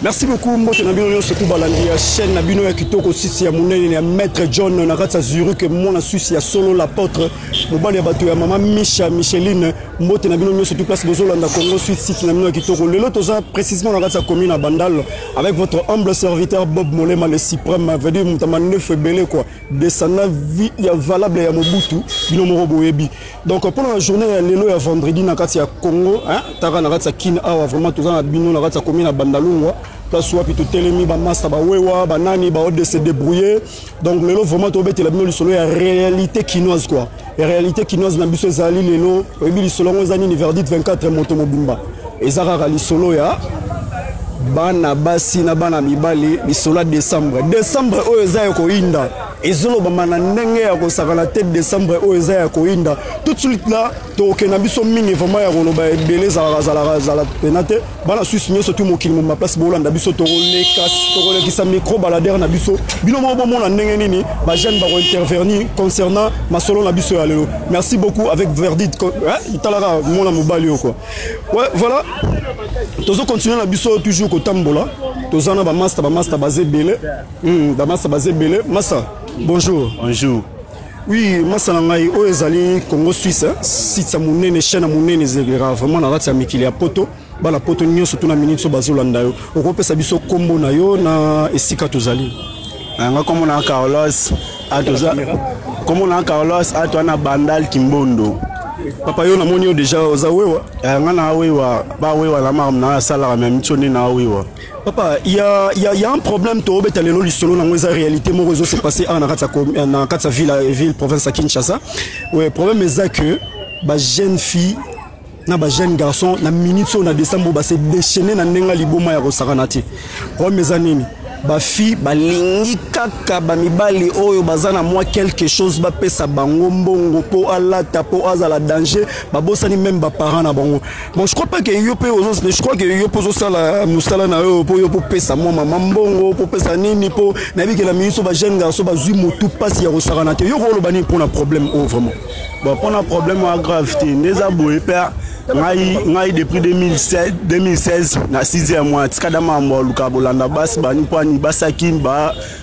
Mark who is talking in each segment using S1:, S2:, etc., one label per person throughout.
S1: Merci beaucoup mbote na bino nyonso tu balandi ya chaîne na bino ya kitoko sisi ya monene ya maître John na kati ya Zurich, mwana Suisse ya solo, l'apôtre, mobali ya bato ya mama Misha Micheline. Mbote na bino nyonso tu place bozolanda Congo Suisse, site na bino ya kitoko. Lelo toza précisément na kati ya commune ya Bandal avec votre humble serviteur Bob Molema le suprême, veut dire mutama neuf ebele quoi, descendant vie ya valable ya Mobutu, bino moko boyebi. Donc pendant la journée ya lelo ya vendredi na kati ya Congo, hein, taka na kati ya Kin awa, vraiment toza na bino na kati ya commune ya Bandalungwa, place wapi totelemi, bamasta, bawewa, banani baode se débrouiller. Donc lelo vraiment tobetela bino lisolo ya réalité kinoise quoi. Ya réalité kinoise na biso ezali lelo, oyebi lisolo yango eza nini? Verdict 24, moto mobimba, eza kaka lisolo ya bana basi na bana mibali, lisolo ya décembre. Décembre oyo eza ya koyinda, ezolobama na ndenge ya kosakana te. Décembre oyo eza ya koyinda. Tout de suite là tokokenda biso mingi vraiment ya koloba ebele ezalaka zalaka zala pena te. Bana Suisse nyonso tu, mokili moma, place bolanda biso, tokoleka, tokolekisa micro baladeur na biso, bino moko bomona ndenge nini bajeune bakointervenir concernant masolo na biso ya lelo. Merci beaucoup. Avec Verdict italaka mona mobali oyo quoi. Ouais, voilà, tozocontinue na biso toujours kotambola. Toza na bamaster, bamaster baza ebele, bamaster baza ebele. Masa, bonjour.
S2: Bonjour.
S1: Oui, masa na ngai, oyo ezali Congo Suisse, site ya monene, chaîne ya monene, ezalaka vraiment na kati ya mikili ya poto. Bana poto nyonso to na minute so bazolanda yo, okopesa biso nkombo na yo na esika tozali?
S2: Nga nkombo na Carlos, atoza nkombo na Carlos, ato na Bandal Kimbondo.
S1: Papa, yo namoni yo déjà oza wewa.
S2: Nga na wewa, bawewa na makambo na asalaka me mitio nde na wewa.
S1: Papa, il y a un problème. Tobeta lelo lisolo nango eza réalité moko ezo se passer awa na kati ya ville province ya Kinshasa. Ouais, problème eza que ba jeune fille na ba jeune garçon na minute oyo na décembre ba se déchaîner na ndenge ya liboma ya kosakana te. Problème eza nini? Bafille balingi kaka bamibali oyo baza na mwa quelque chose, bapesa bango mbongo mpo alata, mpo azala danger. Babosani même baparent na bango. Bon, je crois pas que yo mpe, je crois que yo mpe ozosala mosala na yo mpo yo mpo pesa mwa mama mbongo, mpo pesa nini, mpo nayebi ke na minute oyo bajeune garçon bazwi motu mpasi ya kosakana te. Yo koloba nini mpona problème oyo vraiment?
S2: Bon, mpona problème oya grave te, nde eza boye mpe ngai depuis 2007, 2016 na 6e mois tika da makambo aluka bolanda basi bani mpo ani basaki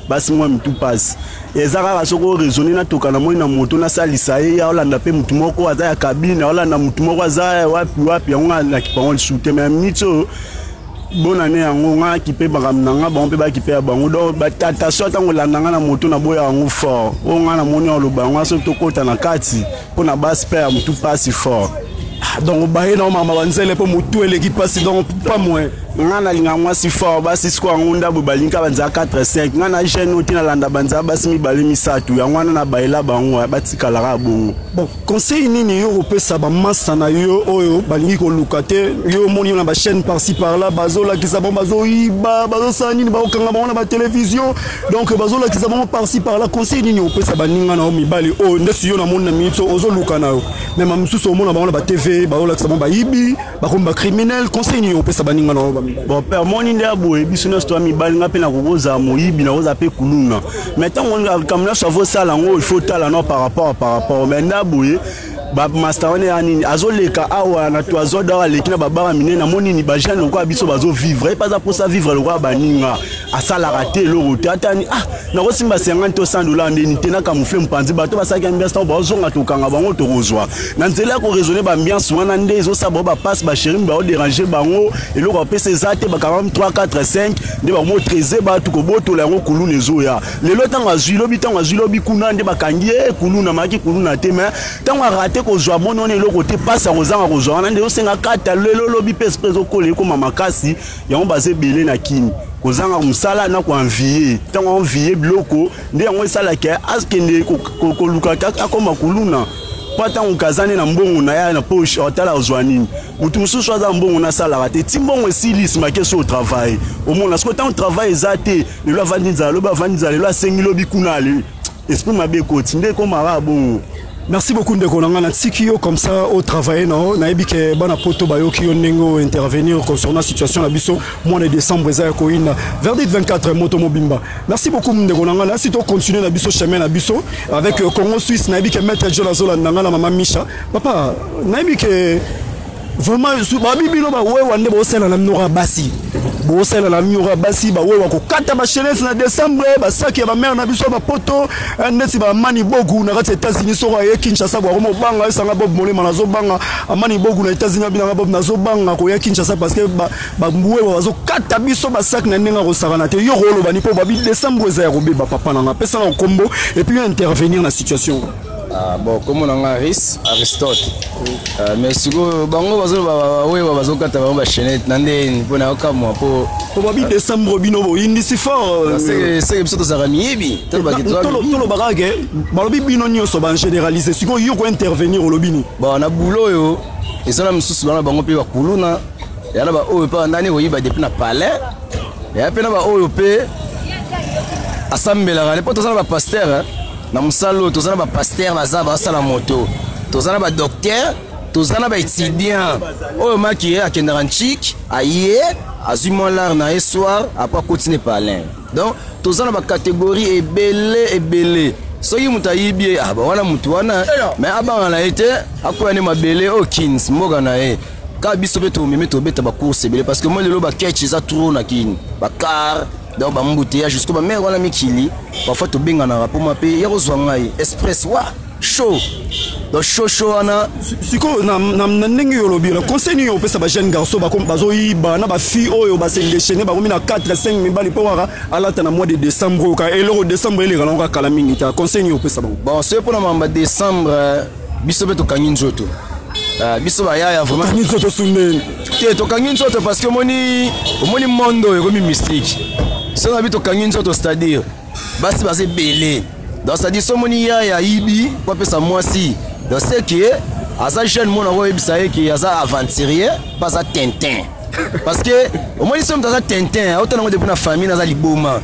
S2: basi mwa mitu mpasi. Eza kaka soki oraisonne, natoka na moi na moto nasalisa ye, aolanda mpe motu moko aza ya cabine, aolanda motu moko aza wapi wapi, yango nakipa yango lisusu te. Mais minute oyo bonane yango nga nakipe makambo na nga, bango mpe bakipe ya bango. Donc batentation ntango olanda nga na moto, naboya yango fort. Oyo nga namoni oloba yango, soki tokɔta na kati mpo na basi mpe ya motu mpasi fort.
S1: Donc baye na mama banzele mpo motu eleki mpasi, donc pas moins.
S2: Nga nalinga mwasi fort. Basi siko yango ndabo balinga banzala 4 5, nga na jeune oyo te nalanda banzala basi mibale misato, yango wana nabayela bango batikalaka bongo.
S1: Bon, conseil nini yo kopesa bamasa na yo oyo balingi koluka te? Yo omoni yo na bachaîne par-ci par-là, bazolakisa bango bazoyiba, bazosala nini, bakokanga bango na batélévision, donc bazolakisa bango par-ci par-là. Conseil nini opesa baninga na yo mibali oyo ndeti yo namoni na minute ozoluka na yo, mais mosusu omona bango na batv, bazolakisa bango bayibi, bakomi bacriminel? Conseil nini opesa baninga na yo bamibali?
S2: Bon, père, moni nde ya boye, biso nyonso toya mibali, nga mpe nakokozala moyibi, nakozala mpe kuluna, mais ntango likambo nyonso avosala yango, il faut tala no par rapport. Mais nde ya boye, bamaster wana ya nini azoleka awa na toison d'or, aleki na babara minene, namoni nini, bajeune lokola biso bazovivre, ye mpe aza mposa vivre lokola baninga, asalaka te eloko te. Atani, ah, nakosimba 50 to 100 dollar ndeni te, nacamoufle mopanzi. Bato basalaki ambiance, ntango bazonga tokanga bango, tokozwa na nzela ya koraisonne. Baambiance wana nde ezosala bango bapase, bachéri baoderange bango, eloko bapesa eza te. Bakanga 3 4 5 nde bamotrese bato kobotola yango. Kuluna ezoya lelo, ntango azwi lobi, ntango azwi lobi kuna nde bakangi ye kuluna, mayaki kuluna te. Mais ntango arate kozwa, moni wana eloko te, mpasi ya kozanga kozwa wana nde osenga kata lelo lobi mpe esprit ezokola, ekóma makasi. Yango baza ebele na kini kozanga mosala na koenvie. Ntango envie biloko nde yango esalaka akende koluka akóma kuluna, mpo ntango kaza nde na mbongo na ya na poche, otala ozwa nini. Motu mosusu aza mbongo nasalaka te, ti mbongo esili nsima ke so otravaille, omona sikoyo ntango travail eza te, lelo avandi nzala, lobi avandi nzala, lelo asengi, lobi kuna ale esprit mabe ekoti nde ekomaka bongo.
S1: Merci beaucoup, ndeko na nga. Natiki yo comme ça otravaille na yo. Nayebi ke bana poto bayoki yo ndenge oyo intervenir concernant situation na biso. Mois de décembre eza ya koyinda. Verdict 24, moto mobimba, merci beaucoup, ndeko na nga. Nasi tocontinue na biso chemin na biso avec Congo Suisse. Nayebi ke maître John azolanda nga na mama Misha. Papa, nayebi ke Vraiment, babi bino bawewa nde bosala na minoko ya basi, bosala na minoko ya basi, bawewa kokata bachaînette na décembre, basaki ya bamare na biso bapoto neti bamani bogu na kati ya États-Unis. Soko aye Kinshasa, bwakoma obanga esanga Bob Molema, nazobanga amani bogu na États-Unis, abinanga Bob, nazobanga koya Kinshasa parce que bawewa bazokata biso basaki na ndenge akosakana te. Yo koloba ni mpo babi décembre eza ya kobeba. Papa nanga, apesanga nkombo et puis intervenir na situation.
S3: Ah, bon, kombo na nga Aris Aristote. Mais sikoyo bango bazoloba bawewa bazokata bango bachaînette na ndeni mpo na yokamwa mpo
S1: po babi décembre bino boyindisi fort.
S3: Seke biso tozalaka miyibi.
S1: Tolobaka ke balobi bino nyonso bagénéralise. Sikoyo yo kointervenir, olobi nini?
S3: Bon, na bulo oyo eza na mosusu bana bango mpe bakuluna ya na baoyo mpe bandani koyiba depuis na palais ya mpe na baoyo mpe asambelaka ne mpo toza na bapasteur na mosala oyo, toza na bapasteur baza basala moto, toza na badocteur, toza na baétudiant oyo maki ye akendaka ntike, aye azwi mwa lare na ye soir, après akoti ne palin. Donc toza na bacatégorie ebele ebele. Soki moto ayibi ye, ah, wana motu wana, mais abanga na ye te, akwya nde mabele oyo kins mboka na ye. Kaka biso mpe tomemi tobeta bacourse ebele parce que moi lelo baketch eza trop na Kini, bacar, donc bambouteillage jusqu'au bamare wana mikili. Parfois tobenganaka mpo ma mpe ya kozwa ngai express wa chaud, donc chaud chaud wana.
S1: Sikoyo na ndenge oyo olobi, na conseil nini opesa bajeune garçon bazoyiba na bafille oyo basendechene, bakomi na 4 5 mibali, mpo kaka alata na mois de décembre oyo, kaka eloko décembre eleka nango kaka kala mingi ta, conseil nini opesa bango?
S3: Bon, soki mpona mamba décembre, biso mpe tokangi nzoto. Biso bayaya vraiment.
S1: Tokangi nzoto sundeni?
S3: Te, tokangi nzoto parce que omoni monde oyo ekomi mystique. Soki na bi tokangi nzoto, c'est-à-dire basi baza ebele. Donc c'est-à-dire so omoni yaya ayibi po apesa mwasi, donc c'est que aza jeune mona koyebisa ye ke aza aventurier mpe aza tintin, parce que omoni so moto aza tintin, aotala yango depuis na famille, aza liboma.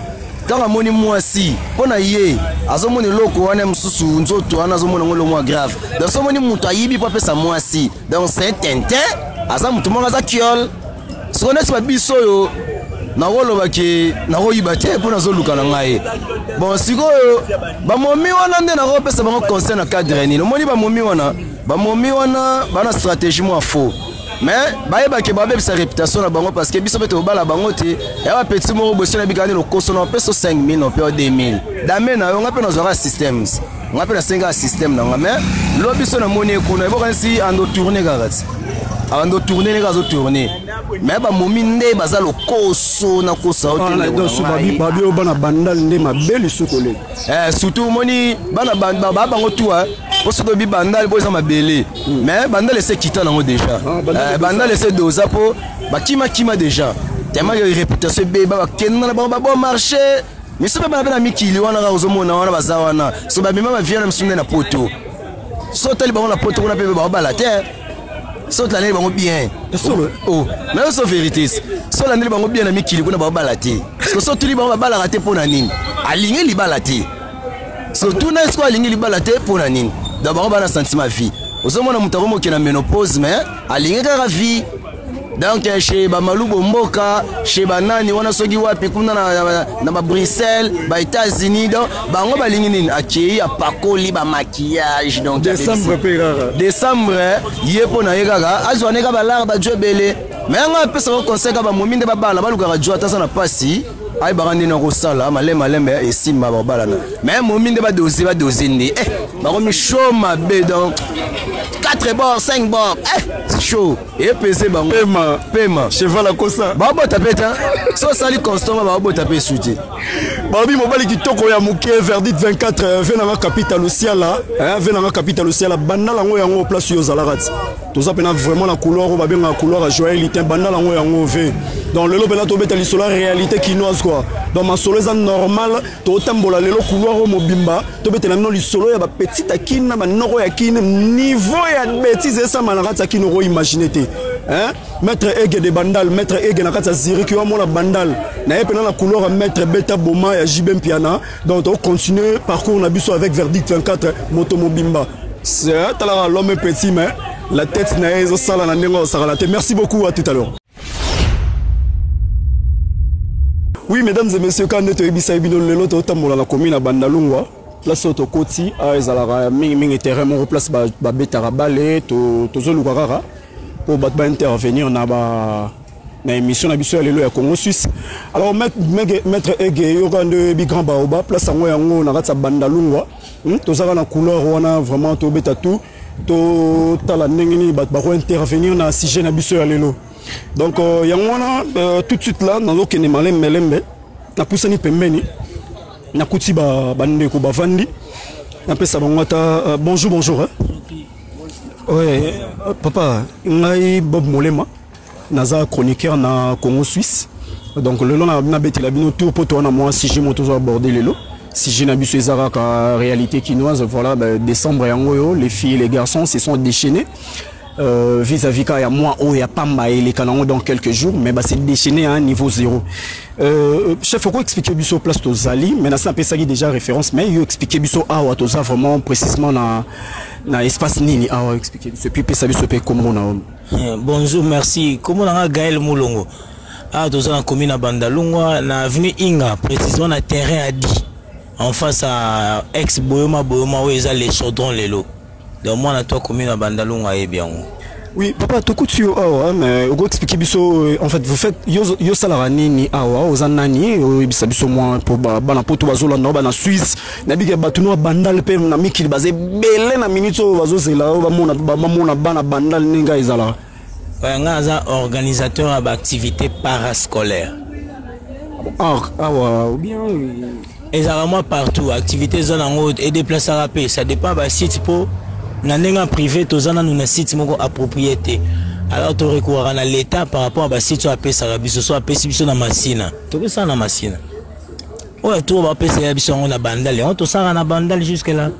S3: Ntango amoni mwasi mpo na ye, azomona eloko wana mosusu, nzoto wana azomona yango eloko mwa grave. Donc so omoni moto ayibi mpo apesa mwasi, donc c'est un tintin, aza moto moko aza kiole. Soko neti babiso oyo nakoloba ke nakoyiba te mpo nazoluka na ngai. Bon, sikoyo bamomi wana nde nakopesa bango conseil na cadre nini? Omoni bamomi wana bana stratégie mwa faux, mais bayebake babebisa réputation na bango parce que biso mpe tobala bango te. Ya bapeti moko boye, so nayebika nde lokoso na opesa 5000 na ope 2000 dame na yo, nga mpe nazwaka systems, nga mpe nasengaka système na nga. Mais lo biso namoni ekuna ebokanisi ando tourne kaka ti ando tourne ndenge azotourne, mais bamomi nde baza lokoso na kosa yo
S1: te. Babi oyo bana Bandal nde mabe lisusu koleka.
S3: Surtout omoni bana baa bango tu mpo soki obi Bandal mpo eza mabele, mais Bandal ese kita nango déjà, Bandal ese doza mpo bakimakima déjà tellement réputation ebeba, bakenda na bango babon marché. Miso mpe bana mpe na mikili wana kaka ozomona wana baza wana, so bamema bavia na miso nde na poto. So otali bango na poto kuna mpe baobala te. So olandeli bango bien, oh, na yo so vérité, so olandeli bango bien na mikili kuna, baobala te. Parce so otuli bango, babalaka te mpo na nini? Alingi libala te. So tuna esiko alingi libala te mpo na nini? Donc bango bana sentiment vie. Ozomona moto akomoke na ménopause, mais alingi kaka vie. Donc chez bamalubo mboka, chez banani wana, soki wapi kuna na babruxelles, baÉtats-Unis, donc bango balingi nini? Akei apakoli bamaquillage, donc
S1: décembre mpe kaka.
S3: Décembre ye mpo na ye kaka azwa ne kaka balare bajo ebele. Mais yango apesaka conseil kaka bamomi nde babala, balukaka jo ata aza na mpasi, ayebaka ndenge akosala malembe malembe esimba babalana. Mais momi nde badose badose nde bakomi chaud mabe, donc 4 bord, 5 bord, chaud epese bango.
S1: Pema.
S3: Pema.
S1: Cheval akosa.
S3: Babota mpe ta so osali constant, babota mpe esu te.
S1: Balobi mobali kitoko ya moke. Verdict 24 ve nanga Capital Osiala, ve nanga Capital Osiala. Bandala yango yango place oyo ozalaka ti toza mpena vraiment na couloir oyo babengaka couloir ya Joël Litin. Bandala yango yango ve. Donc lelo mpena tobeta lisolo ya réalité kinoise quoi. Donc masolo eza normal, totambola lelo couloir oyo mobimba, tobetela bino lisolo ya bapetite ya Kine na banoko ya Kine. Niveau ya bétise esama na kati ya Kine, okoimagine te, hein? Maître Ege de Bandal, maître Ege na kati ya Zurich, yo amona Bandal na ye mpena na couloir ya maître Beta Boma ya JB Mpiana. Donc tocontinue parcours na biso avec Verdict 24, moto mobimba talaka. L'homme est petit, mais la tête na ye ezosala na ndenge osakala te. Merci beaucoup, à tout à l'heure. Oui, mesdames et messieurs, quand toyebisa bino lelo totambola na commune ya Bandalungwa, place oyo tokoti awa ezalaka mingimingi terrain moko place babetaka bale. Tozoluka kaka Mpo bato baintervenir na ba na émission na biso ya lelo ya Congo Suisse. Alors maître, maître Ege, yoka nde oyebi grand baoba place yango yango na kati ya Bandalungwa. Tozaka na couleur wana, vraiment tobeta tout, totala ndenge nini bato bako intervenir na sujet na biso ya lelo. Donc yango wana, tout de suite là nazokende malembelembe, napusani pembeni, nakuti bandeko bavandi, napesa bango ata bonjour, bonjour, hein? Ouais, papa, ngai Bob Molema, naza chroniqueur na Congo Suisse. Donc lelo nabetela bino tour mpo towana mwa sujet mo tozo aborder lelo. Sujet na biso eza kaka réalité kinoise. Voilà, bah, décembre yango oyo, les filles et les garçons se sont déchaînés vis-à-vis kaka ya mwa oyo ya pamba eleka nango dans quelques jours, mais bah, c'est déchaîné à un niveau zéro. Chef, oko expliquer biso place tozali? Mais nasi napesaki déjà référence, mais yo expliquer biso awa toza vraiment précisément na espace nini awa. Expliquer biso, puis pesa biso mpe kombo na yo.
S4: Bonjour, merci. Kombo na nga Gaël Mulongo. Awa toza na commune ya Bandalungwa, na avenue Inga, précisément na terrain Adi, en face à ex Boyoma Boyoma oyo eza Les Chaudron lelo. Donc mwana to commune ya Bandalungwa ayebi yango.
S1: Oui, papa, tokuti yo awa, mais oko expliquer biso en fait, vous faites, yo yo salaka nini awa, oza nani? Oyebisa biso mwa mpo bana poto bazolanda, bana Suisse, nabike bato no Bandal mpe na mikili baza ebele na minute oyo bazozela oyo bamona bana Bandal ndenge ezalaka.
S4: Ouais, nga aza organisateur ya baactivité parascolaire.
S1: Ah, awa ou bien?
S4: Ezalaka mwa partout. Activité eza nango edéplaçaka mpe, ça dépend basite, mpo na ndenge ya privé toza nanu na site moko approprié te. Alors torecouraka na l'État par rapport à basite oyo apesaka biso. So apesi biso na Masina, tokosala na Masina. Oyo tour bapesaka biso yango na Bandal, yango tosalaka na Bandal jusque là.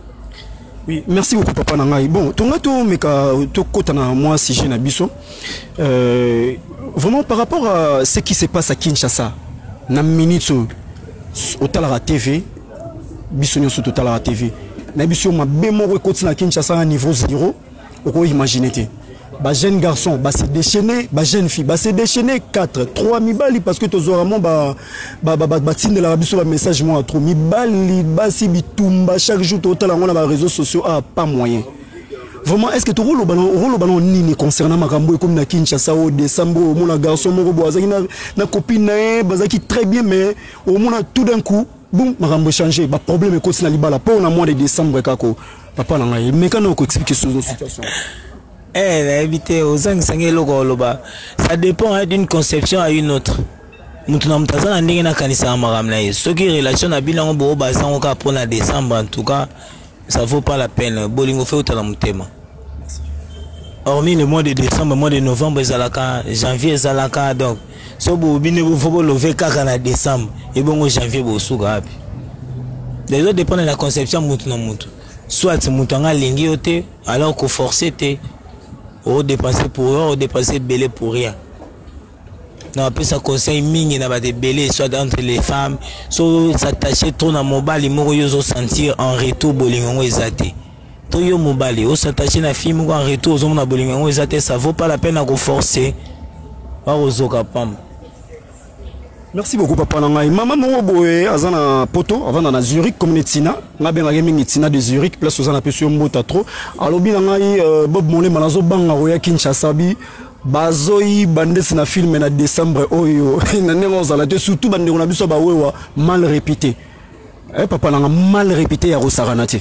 S1: Oui, merci beaucoup, papa na ngai. Bon, tonga tomeka tokota na mwa sujet na biso. Vraiment, par rapport à ce qui se passe à Kinshasa, na minute oyo otalaka TV, biso nyonso totalaka TV na biso, mabe moko ekoti na Kinshasa na niveau zéro, okoimagine te. Bajeune garçon base déchaîné, bajeune fille base déchaîné, 4 3 mibali, parce que tozwaka mwa batindelaka biso bamessage mwa trop, mibali, basi, bitumba chaque jour, totala yango na baréseaux sociaux. Ah, pas moyen vraiment. Est ce que tokoloba okoloba na nini concernant makambo ekomi na Kinshasa o décembre? Omona garçon moko bo azalaki na copine na ye, bazalaki très bien, mais omona tout d'un coup, boum, makambo échange, baproblème ekoti na libala mpo na mois de décembre kaka. Papa na ngai, meka na okoexpliquer situation.
S4: Eh, nayebi te, ozangisanga eloko oloba. Ça dépend, hein, d'une conception à une autre. Moto na moto aza na ndenge nakanisaka makambo na ye. Soki relation na bino yango boo bazango kaka mpona décembre, en tout cas ça vaut pas la peine. Bolingo fe otala motema. Hormis le mois de décembre, mois de novembre ezalaka, janvier ezalaka. Donc so bobini fo bolove kaka na décembre, ebongo janvier bosuka wapi? Ezo dépendre na conception motu na motu. Soit moto yango alingi yo te, alors koforce te, odépense pour rien, odépense ebele pour rien. Na apesa conseil mingi na bato ebele, soit entre les femmes, so s'attache trop na mobali moko, yo ozosentir en retour bolingo yango eza te, to yo mobali os'attache na fille moko, en retour ozomona bolingo yango eza te, ça vaut pas la peine ya koforce, bakozoka pamba.
S1: Merci beaucoup, papa na ngai. Mama moko boye aza na poto, avanda na Zurich, commune Tina, nga abengaki mingi Tina de Zurich. Place oza, na pesi yo mbota trop. Alobi na ngai, Bob Molema, nazobanga koya Kinshasa, bi bazoyiba ndeti na film na décembre oyo na ndenge ozala te, surtout bandeko na biso bawewa mal répété. Papa nanga, mal répété ya kosakana te.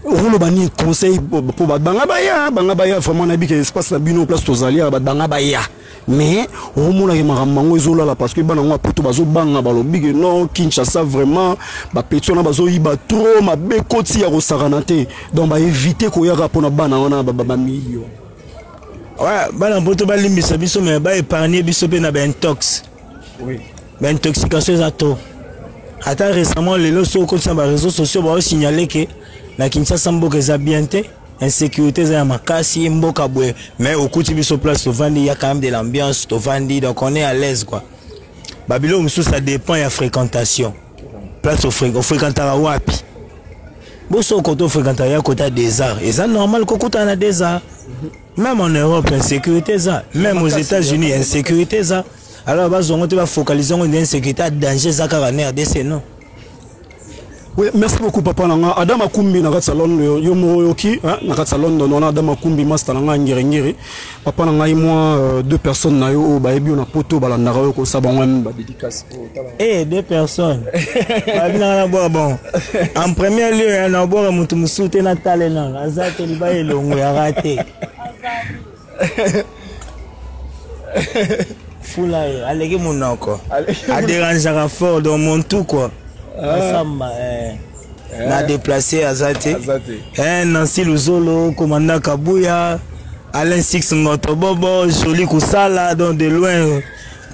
S1: Okoloba nini, conseil mpo bato banga baya, banga baya? Vraiment nayebi ke espace na bino, place tozali awa, bato banga baya, mais okomonaka makambo yango ezolala, parce que bana yango ya poto bazobanga, balobi ke non, Kinshasa vraiment bapeti wana bazoyiba trop, mabe koti ya kosakana te. Donc baévite koyaka mpona bana wana bamilio.
S4: Ouais, bana poto balimbisa biso, mais baépargne biso mpe na baintox. Baintoxication eza trop. Ata récemment lelo, so okotisa na baréseaux sociaux, baosignale ke na Kinshasa mboka eza bien te, insécurité eza ya makasi, mboka boye. Mais okuti biso place tovandi, ya quand même de l'ambiance, tovandi, donc on est à l'aise quoi. Babiloko mosusu, ça dépend ya fréquentation, place ofréquentaka wapi. Boso kote ofréquentaka ya kota désert, eza normal kokutana na désert. Même en Europe insécurité eza, même aux États-Unis insécurité eza. Alors bazongo te bafocalise yango nde insécurité ya danger eza kaka na RDC, non.
S1: Oui, merci beaucoup papa na nga Adam Akumbi na kati ya Londres yo moko oyoki hein, na kati ya London wana Adam Akumbi master na nga ngiri ngiri papa na ngai moi deux personnes na yo oyo bayebi yo na poto balandaka yo kosa bango ba dédicace.
S4: Eh, deux personnes babi nanga na bwaka bon en premier lieu na bwaka moto mosusu te natale nanga aza te libaya elongo ya rate fula ye aleki monoko aderangeaka fort donc mon tout quoi masamba eh. Na déplacé aza te eh, Nancy Luzolo, commandant Kabuya, Alain Six Ngoto Bobo, Joli Kusala, donc de loin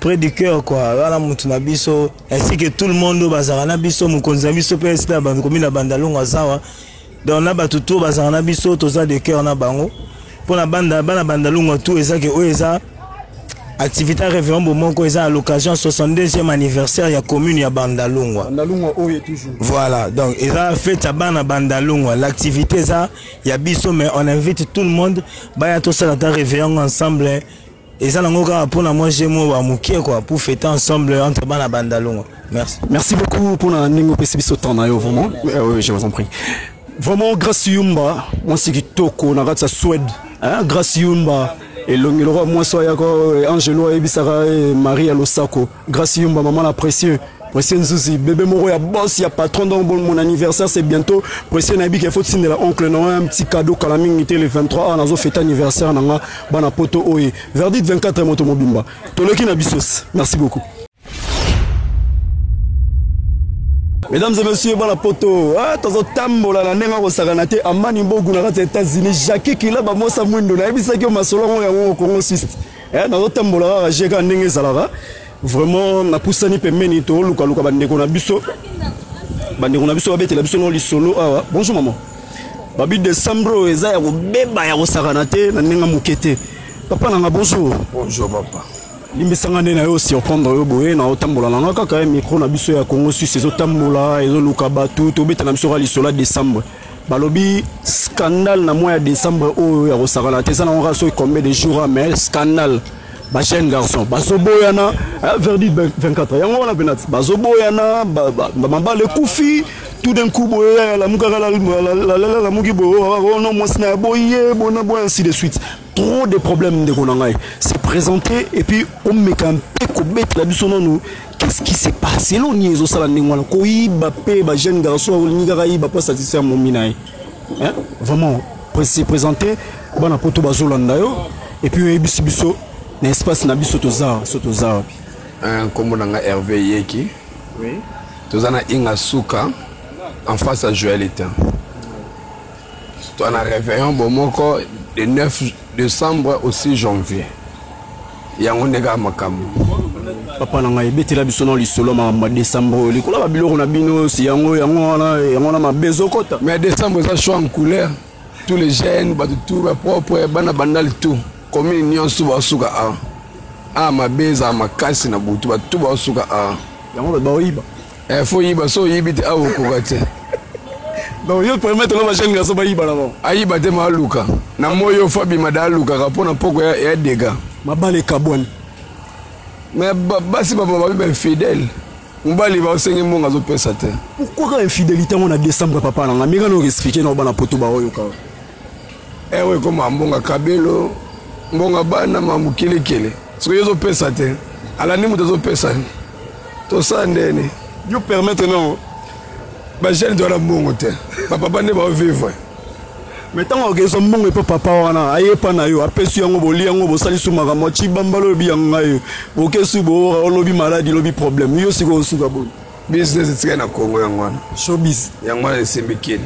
S4: près du cœur quoi. Voilà mutu na biso ainsi que tout le monde bazala na biso, mokonzi na biso pe na bando komi na bandalongo azawa. Donc na bato tout bazala na biso toza de cœur na bango. Pona banda bana bandalongo tout eza ke oyo eza activité ya réveillon bomoko eza à l'occasion 62e anniversaire ya commune ya Bandalungwa.
S1: Bandalungwa oyo toujours.
S4: Voilà, donc eza fête ya bana Bandalungwa. L'activité eza ya biso mais on invite tout le monde baya tosala ta réveillon ensemble. Eza nango kaka mpona mwa jeu moko ya mokie quoi pour fêter ensemble entre bana Bandalungwa. Merci.
S1: Merci beaucoup pour na ndenge opesi biso temps na yo vraiment. Oui, je vous en prie. Vraiment Grâce Yumba, mwasi kitoko na kati ya Suède. Hein, Grâce Yumba elongi lokola mwasi oyo ayaka Angelo ayebisaka Marie ya Losako. Grâce Yumba, maman la précieux. Précieux Nzuzi, bébé moko ya boss ya patron donc bon, mon anniversaire c'est bientôt. Précieux nayebi qu'il faut tindela oncle Noël un petit cadeau kala mingi te le 23 a nazo fêter anniversaire nanga bana poto oye. Verdict 24 moto mobimba. Toleki na bisos. Merci beaucoup. Mesdames et messieurs, bana poto, ah, tozo tambola na ndenge kosakana te Amani Mbogu na kati ya États-Unis, Jackie Kila ba mosa mwindo na yebisaki yo masolo yango yango Congo Suisse. Eh, nazo tambola kaka jeka ndenge ezalaka. Vraiment napusani pembeni toluka luka bandeko na biso. Bandeko na biso babetela biso no lisolo awa. Bonjour maman. Babi décembre oyo eza ya kobeba ya kosakana te na ndenge moke te. Papa nanga bonjour.
S5: Bonjour papa.
S1: Limbisanga nde na yo surprendre yo boye na otambola nanga kaka micro na biso ya Congo Suisse ezotambola ezoluka bato tobeta na biso kaka lisolo ya décembre. Balobi scandale na mois ya décembre oyo ya kosakana te eza nango kaka soki combien de jours mais scandale. Ba jeune garçon bazoboyana verdict 24 yango wana pena bazoboyana mabala ekufi tout d'un coup boye lamukaka lamuki boye oh non mwasi na boye bona boye ainsi de suite. Trop de problèmes ndeko na ngai se présenter et puis omeka mpe kobetela biso nanu qu'est-ce qui s'est passé eloni ezosala ndenge wana koyiba mpe ba jeune garçon olingi kaka yiba mpo satisfaire momi na ye. Hein? Vraiment se présenter bana poto bazolanda yo et puis oyebisi biso na espace na biso toza so toza wapi.
S5: Nkombo na nga Hervé Yeki.
S1: Oui.
S5: Toza na Inga Suka en face à Joël Etin. Toza na réveillon bomoko le 9 décembre au 6 janvier. Yango nde kaka makambo.
S1: Papa na ngai ebetela biso na lisolo makambo ya décembre oyo likolo ya babiloko na bino si yango yango wana yango wana mabe ezokota.
S5: Mais décembre eza choix en couleur. Tous les jeunes bato tout ba propre bana bandal tout commune nyonso basuka a. A mabe ezala makasi na butu bato tout basuka a.
S1: Yango bato baoyiba.
S5: Eh, faut yiba so oyibi te awa okoka te.
S1: Donc yo permettre na ba jeune garçon bayiba na bango.
S5: Ayiba te ma aluka. Na moyo fo abima da alukaka mpo na poko ya dégâts.
S1: Mabala ekabwani.
S5: Mais basi ba ba ba infidèle. Mobali ba osenge mbongo azopesa te.
S1: Pourquoi ka infidélité ngo na décembre papa na nga? Meka no expliquer na bana poto ba oyo ka.
S5: Eh oui, comme mbongo kabelo, mbongo bana ma mukelekele. Soki yo ozopesa te. Alandi moto azopesa. Tosala ndeni.
S1: Yo permettre non.
S5: Ba jeune to na mbongo te. Ba papa nde ba vivre.
S1: Mais tango okezo mbongo epa papa wana ayepa na yo apesi yango boli yango bosali su makambo acibamba lobi ya ngai bokesu bo olobi maladi lobi problème yo siko osuka boni.
S5: Business etikali na Congo yango wana.
S1: Showbiz.
S5: Yango wana esimbi kini.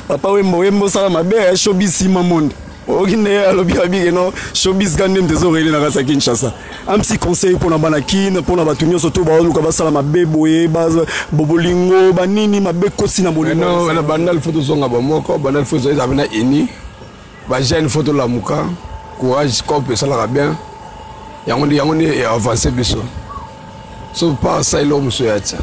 S1: Papa Wembo, Wembo sala mabe ya showbiz sima monde. Oki nde alobi abike no showbiz ka nde mtezo rele na kasa Kinshasa. Un petit conseil pour na bana kin, pour na batu nyonso to baluka basala mabe boye, ba bobolingo, ba nini mabe kosi na bolingo.
S5: Non, na bandal photo zonga ba moko, bandal photo za na ini. Ba jeune photo la muka, courage cop esalaka bien. Yango ndi yango ndi e avancer biso. So pas ça l'homme so ya tia.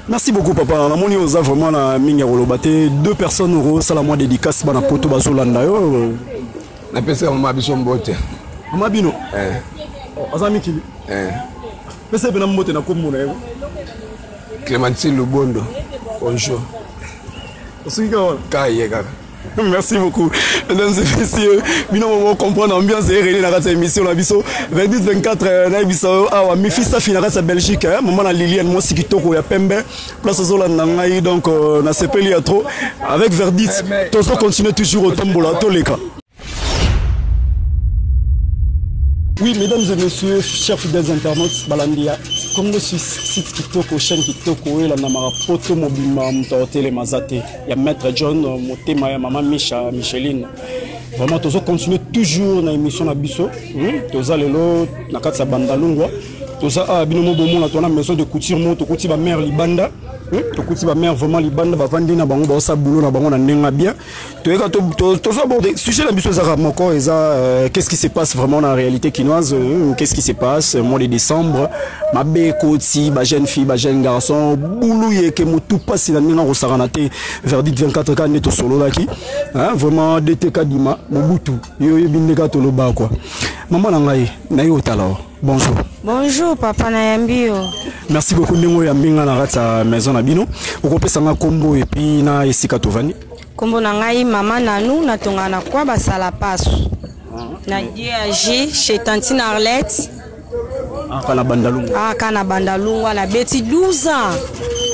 S1: Merci beaucoup papa. Namoni oza vraiment na mingi ya koloba te. Deux personnes euro sala moi dédicace bana poto bazolanda yo.
S5: Napesa mama biso mbote.
S1: Mama bino?
S5: Eh.
S1: Oh, aza mikili?
S5: Eh.
S1: Pesa pe na mbote na kombo na yo.
S5: Clémentine Lubondo. Bonjour.
S1: Osuki kaka wana.
S5: Kaka ye kaka.
S1: Merci beaucoup. Mesdames et messieurs, bino momo comprendre ambiance et réuni na kati ya émission na biso 28 24 euh, na bisa yo awa Mifi Safi na kati ya Belgique hein, maman na Liliane mwasi kitoko ya pembe place ozolanda ngai donc euh, na sepeli ya trop avec verdict eh, tozo continuer toujours otambola toleka. Oui, mesdames et messieurs, chers fidèles internautes, Balandia, Congo Suisse, site Kitoko, chaîne Kitoko, et la Namara Poto Mobima, Mtaotele Mazate, ya Maître John, Motema, ya Maman Micha, Micheline. Vraiment, tozo continuer toujours na émission na biso. Hmm? Toza lelo, na kati ya Bandalungwa. Toza ah, bino mo bomona, toza na maison de couture mo, tokuti ba mère libanda. Hmm? Tokuti ba mère vraiment libanda, bavandi na bango, baosa boulot na bango na ndenga bien. Toyeka tozo aborder sujet na biso ezaka moko eza euh, qu'est-ce qui se passe vraiment na réalité kinoise euh, qu'est-ce qui se passe euh, mois de décembre mabe ekoti ba jeune fille ba jeune garçon bulu yeke motu mpasi na ndenge akosakana te verdict 24 ka nde tosololaki vraiment dt kadima mobutu yo oyebi nde kaka toloba kua mama na ngai naye otala o bonjour.
S6: Bonjour papa nayambi yo.
S1: Merci beaucoup ndenge oyambi ngai na kati ya maison na bino okopesa ngai nkombo epuis na esika tovandi.
S6: Kombo na ngai mama Nanou, natongaka na kwa basala pasu na DAG chez Tantine Arlette.
S1: Aka na Bandalungwa.
S6: Aka na Bandalungwa nabeti 12 ans.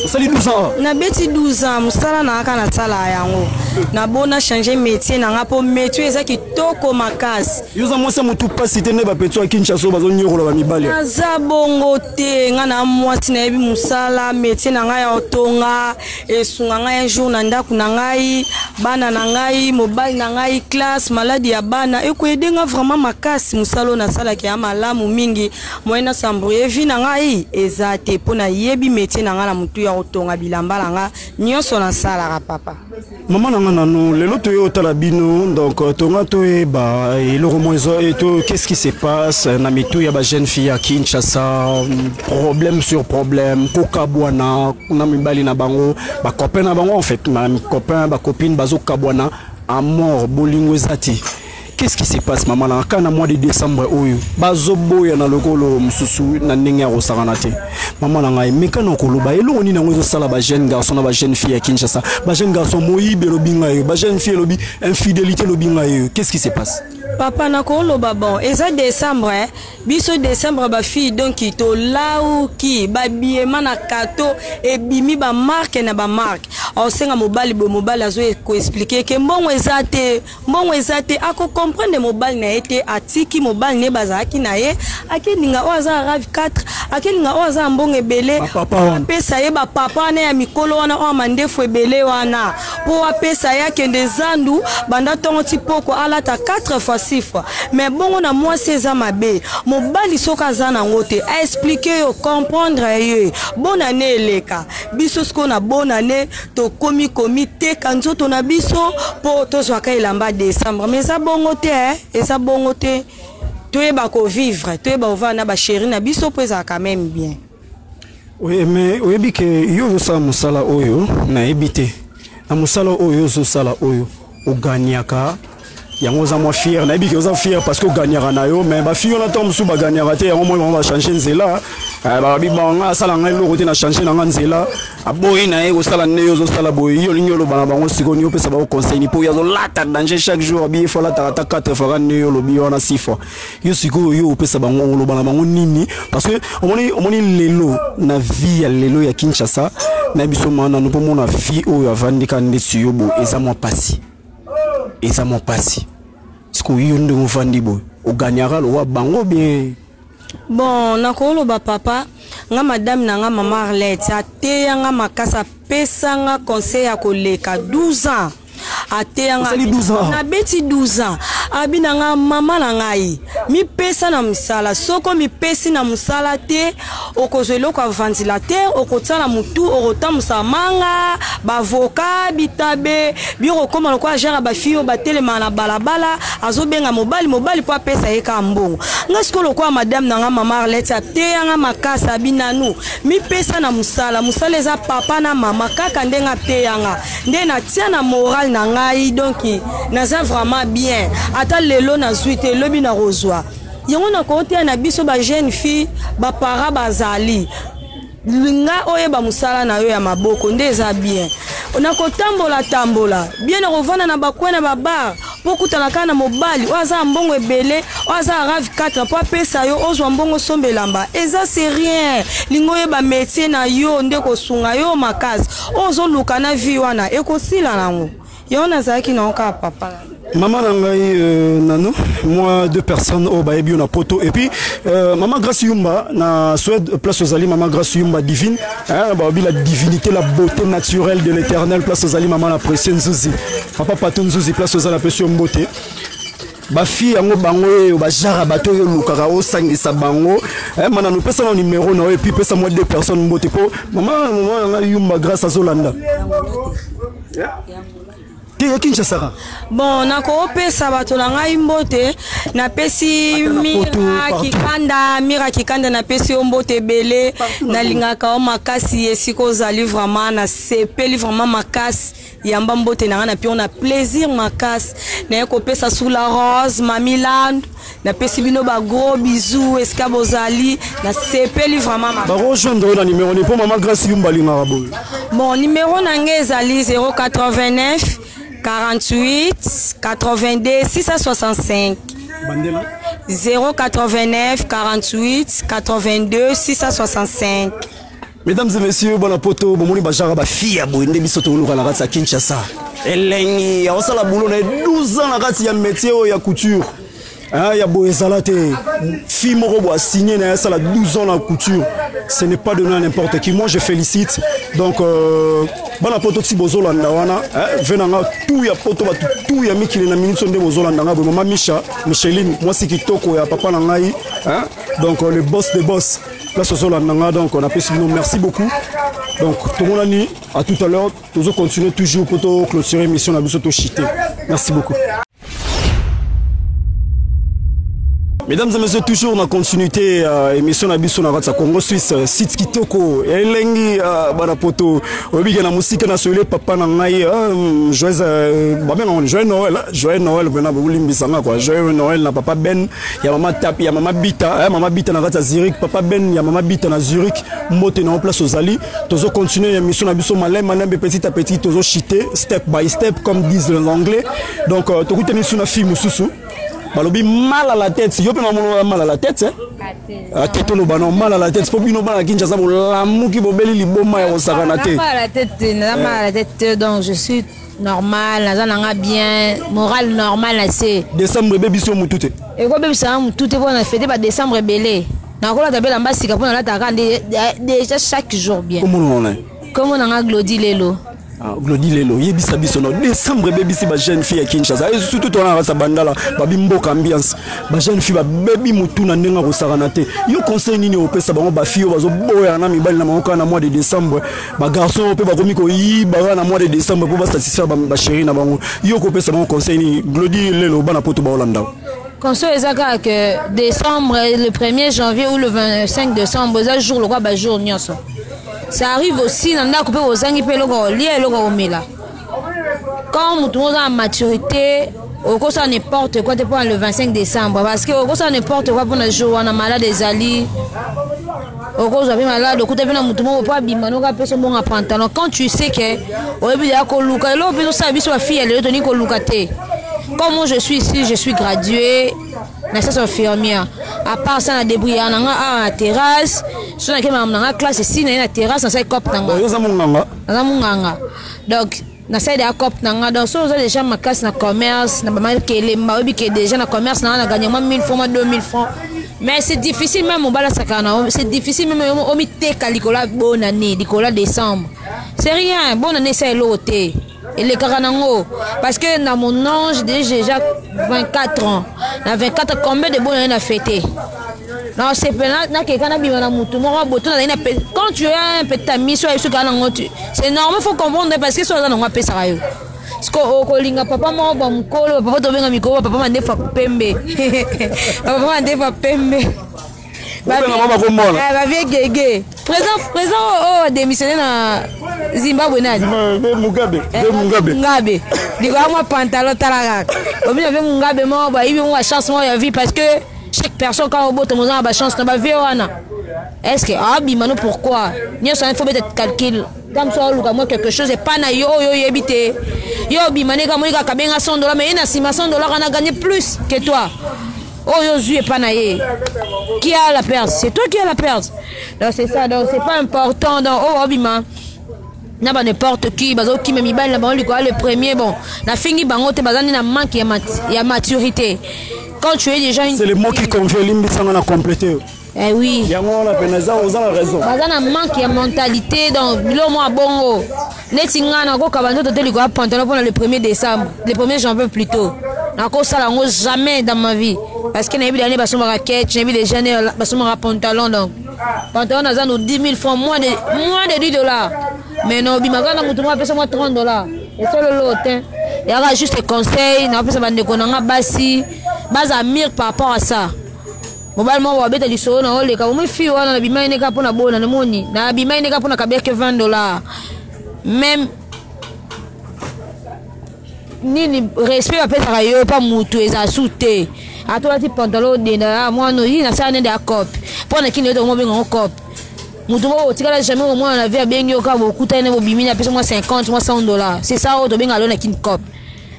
S1: Osali 12 ans?
S6: Nabeti 12 ans, mosala na aka nasala yango. Nabona changer métier na nga po métier eza kitoko makasi.
S1: Yo oza mwasi ya motu pasi te nde ba petits ya Kinshasa oyo bazonyokola ba mibali.
S6: Naza bongo te, nga na mwasi nayebi mosala, métier na nga ya kotonga. Esunga ngai un jour na ndako na ngai, bana na ngai, mobali na ngai, classe, maladi ya bana ekoyede nga vraiment makasi. Mosala oyo nasalaki ya malamu mingi, moyen na s'embrouiller vie na ngai eza te, mpo nayebi métier na ngai na motu ya kotonga bilamba na ngai nyonso nasalaka papa.
S1: Mama na nga nanu lelo toye otala bino donc euh, tonga toyeba eloko mo ezo to qu'est-ce qui se passe na mitu ya ba jeune fille ya Kinshasa problème sur problème kokabwana na mibali na bango ba copain na bango en fait ma copain ba copine bazokabwana à mort bolingo eza te. Qu'est-ce qui se passe maman na kana mois de décembre oyo bazoboya na lokolo mosusu na ndenge ya kosakana te mama na ngai meka na koloba eloko nini yango ezosala ba jeune garçon na ba jeune fille ya Kinshasa ba jeune garçon moyibi elobi ngai yo ba jeune fille elobi infidélité elobi ngai yo qu'est-ce qui se passe?
S6: Papa nakoloba bon eza décembre eh? Biso décembre ba fille donc tolauki ba biema na kato ebimi ba marque na ba marque osenga mobali boye mobali azo ko expliquer ke mbongo eza te mbongo eza te ako comprendre mobali na ye te atiki mobali na ye bazalaki na ye akelinga oyo aza na rave 4 akelinga oyo aza na mbongo ebele apesa ye bapapa wana ya mikolo wana oyo mandefu ebele wana mpo apesa ye akende zandu banda ntongo ti poko alata 4 fois 6 fois mais bongo na mwasi eza mabe mobali soki aza nango te aexplike yo comprendre ye bonane eleka biso sikoyo na bonane tokomi komiteka nzoto na biso mpo tozwaka elamba décembre mais eza bongo te eh? Eza bongo te toyeba kovivre toyeba kovanda na basheri na biso mpo ezalaka meme bien.
S1: Oui, mais oyebi ke yo ozosala mosala oyo nayebi te na mosala oyo ozosala oyo oganiaka yango oza mwa fier nayebi ke oza fier parce que oganiaka na yo mais bafille wana ntango mosusu baganiaka te yango moi bango bachange nzela eh, balobi bon nga asala ngai eloko te na change na nga nzela aboyi na ye kosala nde yo ozosala boye yo olingi oloba na bango sikoyo nini opesa bango conseil ni mpo ye azolata danger chaque jour abi ye fo alataka ata 4 fois kaka nde yo olobi wana 6 fois yo sikoyo yo opesa bango oloba na bango nini parce que omoni omoni lelo na vie ya lelo ya Kinshasa na biso ma nanu mpo mona fille oyo avandi kaka ndeti yo boye eza mwa pasi eza mwa pasi sikoyo yo ndenge ovandi boye oganiaka lokola bango bien.
S6: Bon nakoloba papa nga madame na nga mama Arlette ateya nga makasi apesa nga conseil ya koleka 12 ans ateya nga nabeti 12 ans abi na nga mama na ngai mipesa na mosala soki omipesi na mosala te okozwa eloko ya ventilateur okotia na motu okotambusa manga bavoka bitabe biokokoma lokola genre bafille oyo batelemaka na balabala azobenga mobali mobali mpo apesa ye kaka mbongo nga sikoyo lokola madame na nga mama Arlette ateya nga makasi abi nanu mipesa na mosala mosala eza papa na mama kaka ndenge ateya nga nde natia na moral na ngai donc naza vraiment bien ata lelo nazwi te lobi nakozwa yango nakoteya na biso ba jeune fille bapara bazali. Linga oyeba mosala na yo ya maboko nde eza bien na kotambola tambola bien na kovanda na bakwe na babar mpo okutana kaka na mobali oyo aza na mbongo ebele, oyo aza na rave 4 mpo apesa yo ozwa mbongo osomba elamba, eza c'est rien. Linga oyeba métier na yo nde kosunga yo makasi. Oyo ozoluka na vie wana ekosila nango. Yango nazalaki nango kaka papa.
S1: Maman na ngai nano moi deux personnes oyo bayebi yo na poto, et puis maman Grâce Yumba na Suède, place ozali maman Grâce Yumba divine, hein, baobi la divinité, la beauté naturelle de l'Éternel, place ozali maman na précieux Nzuzi, papa Patou Nzuzi, place ozali apesi yo mbote. Bafille yango bango oyo bajara bato oyo olukaka osangisa bango, mana nopesa na numéro na yo, et puis pesa moi deux personnes mbote po mama na ngai Yumba Grâce azolanda te ya Kinshasa.
S6: Bon, nakopesa bato na ngai mbote. Napesi Mira Kikanda, Mira Kikanda, napesi yo mbote ebele, nalingaka yo makasi esika ozali, vraiment nasepeli vraiment makasi. Yamba mbote na ngai na pio na plaisir makasi. Naye kopesa sous la rose Mamiland, napesi bino ba gros bisous esika bozali, nasepeli vraiment makasi.
S1: Barejoindre yo na numéro ni mpo mama Grâce Yumba alingaka boye.
S6: Bon, numéro na ngai ezali 089 48 82 665.
S1: Bandela.
S6: 089 48 82 665.
S1: Mesdames et messieurs, bana poto, bomoni bajara bafille ya boye nde biso toluka na kati ya Kinshasa. Elengi aosala boulot na ye 12 ans na kati ya métier oyo ya couture. Hein, ya boye ezala te. Fille moko bo signé na ye asala 12 ans na couture. Ce n'est pas donné à n'importe qui. Moi je félicite. Donc bana poto ti bozolanda wana, hein, ve nanga tout ya poto bato tout ya mikili na minute nde bozolanda nga boye. Mama Misha, Micheline, mwasi kitoko ya papa na ngai, hein? Donc le boss des boss. Place ozolanda nga, donc on appelle bino, merci beaucoup. Donc tomonani à tout à l'heure, tozo continuer toujours pour to clôturer émission na biso to chiter. Merci beaucoup. Mesdames et messieurs, toujours dans la continuité, émission na biso na kati ya Congo Suisse, site kitoko, elengi, bana poto, oyebi ke na mosika na soyele papa na ngai, joyeux, babenga ngo joyeux Noël, hein, joyeux Noël, vraiment, bolimbisa nga, quoi, joyeux Noël na papa Ben, ya mama Tap, ya mama Bita, hein, mama Bita na kati ya Zurich, papa Ben, ya mama Bita na Zurich, mbote na place ozali, tozo continuer émission na biso malem, malembe, petit à petit, tozo chiter, step by step, comme disent les Anglais. Donc, tokutani sous na fille mosusu. Balobi mal à la tête, yo pe mamono mal à la tête, hein? Ah, tête oloba non, mal à la tête, po bino bana Kinshasa bolamuki bobeli liboma ya kosakana te.
S7: Mal à la tête, naza mal à la tête, donc je suis normal, naza nanga bien, moral normal assez.
S1: Décembre ebebisi yo mutu te.
S7: Ekobebisa nga mutu te mpona fete ba décembre ebele. Nakolata bela mbasika mpona nalataka nde déjà chaque jour bien.
S1: Komona wana.
S7: Komona nga Glody Lelo.
S1: Ah, Glody Lelo, yebisa biso no décembre ebebisi ba jeune fille ya Kinshasa. Et surtout tona rasa bandala, babi mboka ambiance. Ba jeune fille ba bebi mutu na ndenga kosakana te. Yo conseil nini opesa bango ba fille bazo boya na mibali na bango na mois de décembre. Ba garçon pe bakomi ko yiba na mois de décembre pour ba satisfaire ba chérie na bango. Yo kopesa bango conseil nini? Glody Lelo bana poto ba Hollanda.
S7: Conseil ezaka que décembre le 1er janvier ou le 25 décembre eza jour lokwa ba jour nyonso. Ça arrive aussi na ndako pe ozangi pe eloko kolia, eloko komela. Quand motu moko oza na maturité, okosala n'importe quoi te mpona le 25 décembre, parce que okosala n'importe quoi mpona jour wana malade ezali, okozwa pe malade, okuta pe na motu moko po abima noka apesa mbongo ya pantalon. Quand tu sais que oyebi deja koluka eloko mpe ezosala biso bafille ya lelo tolingi koluka te. Comme moi je suis ici, je suis graduée na science infirmière. À part ça, na débrouillard na nga awa na terrasse, so na kema na nga classe ici na ye na terrasse, na sali cop na nga.
S1: Oyo oza monganga?
S7: Naza monganga. Donc na sali ya cop na nga. Donc so oza déjà makasi na commerce, na ba makelemba, oyebi ke déjà na commerce na nga na gagner moi 1000 francs, moi 2000 francs. Mais c'est difficile même mobala sakana na yo, c'est difficile même yo omiteka likolo ya bonne année, likolo ya décembre. C'est rien, bonne année ça eloko te. Elekaka nango parce que na mon ange déjà 24 ans. Na 24 combien de bonnes années na fêté? Non, c'est pas na quelqu'un na bima na mutu moko boto na na quand tu as un petit ami soit ce kana ngo tu c'est normal, faut comprendre parce que soit na ngo pesa yo. Parce que okolinga papa moko ba mukolo, papa tobenga mikolo, papa mandefa pembe. Papa mandefa pembe.
S1: Obenga mama komona.
S7: Eh, ba vieux gege. Président, président, oh, oh, démissionné na Zimbabwe nani?
S1: Zimbabwe, Mugabe,
S7: Eh,
S1: Ve Mugabe.
S7: Mugabe. Diko moi pantalon talaka. Obina ve Mugabe mo ba ibi mo chance mo ya vie parce que chaque personne quand oboto mo ba chance na ba vieux wana. Est ce que abima no pourquoi? Nyonso wana, il faut beta calcul. Ntango mosusu aoluka mwa quelque chose epa na yo oyo oyebi te. Yo obima ne kamoni kaka benga 100 $, mais ye na nsima 100 $ wana gagné plus que toi oyo ozwi epa na ye. Qui a la perte? C'est toi qui a la perte. Donc c'est ça. Donc c'est pas important. Donc oyo obima na ba n'importe qui, bazokima mibali na bango likolo le premier. Bon, nafingi bango te, baza nde na manque ya maturité. Quand tu es déjà une
S1: C'est le mot qui convient, limbisanga na complété.
S7: Eh oui.
S1: Yango wana pene eza, oza na raison.
S7: Baza na manque ya mentalité. Donc biloko mwa bongo, neti ngai nakokaba nzoto te likolo ya pantalon mpona le 1er décembre, le 1er janvier plutôt. Nakosala yango jamais dans ma vie, parce que nayebi dane basombaka ketch, nayebi déjà nde basombaka pantalon. Donc pantalon naza no 10 000 francs, moins de 10 $, mais non, obimaka na motu moko apesa mwa 30 $, esololo te. Yaka juste conseil napesa bandeko na nga basi, baza mire par rapport à ça. Mobali moko babeta lisolo na oleka bomoi, fille wana nabimai ne kaka mpona bona, namoni nabimai ne kaka mpona kabeke 20 $, même nini, respect bapesaka yo pa mutu eza su te. Ata olati pantalon odenda mwana oyi nasala nde ya cope mpo na kini yo tokomo bengango cope. Mutu moko otikala jamais komona na vie, abengi yo kaka, bokutani, bobimi, apesa mwa 50, mwa 100 $. C'est ça oyo tobenga lo na kini cope.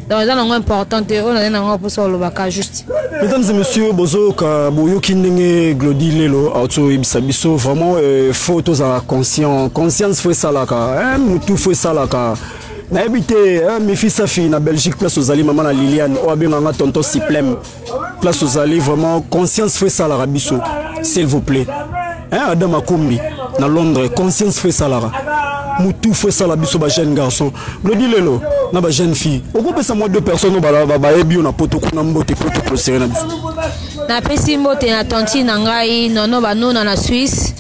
S7: Donc eza nango important te. Oyo naza nango mposa olobaka juste.
S1: Mesdames et messieurs, bozoyoka, boyoki ndenge Glodi lelo auti oyebisa biso. Vraiment, faut tozala conscient. Conscience faut esalaka mutu, faut esalaka. Nayebi te, mifi safi na Belgique, place ozali, mama na Liliane oyo abenganga tonton Siplem, place ozali, vraiment conscience faut esalaka biso, s'il vous plaît, hein. Adam Akombi na Londres, conscience faut esalaka mutu, faut esala biso bajeune garçon. Glodi lelo na bajeune fille, okopesa mwa deux personnes oyo bayebi yo na poto kuna mbote po toclôturer na biso.
S7: Napesi mbote na tantine na ngai Nono Banona na Suisse.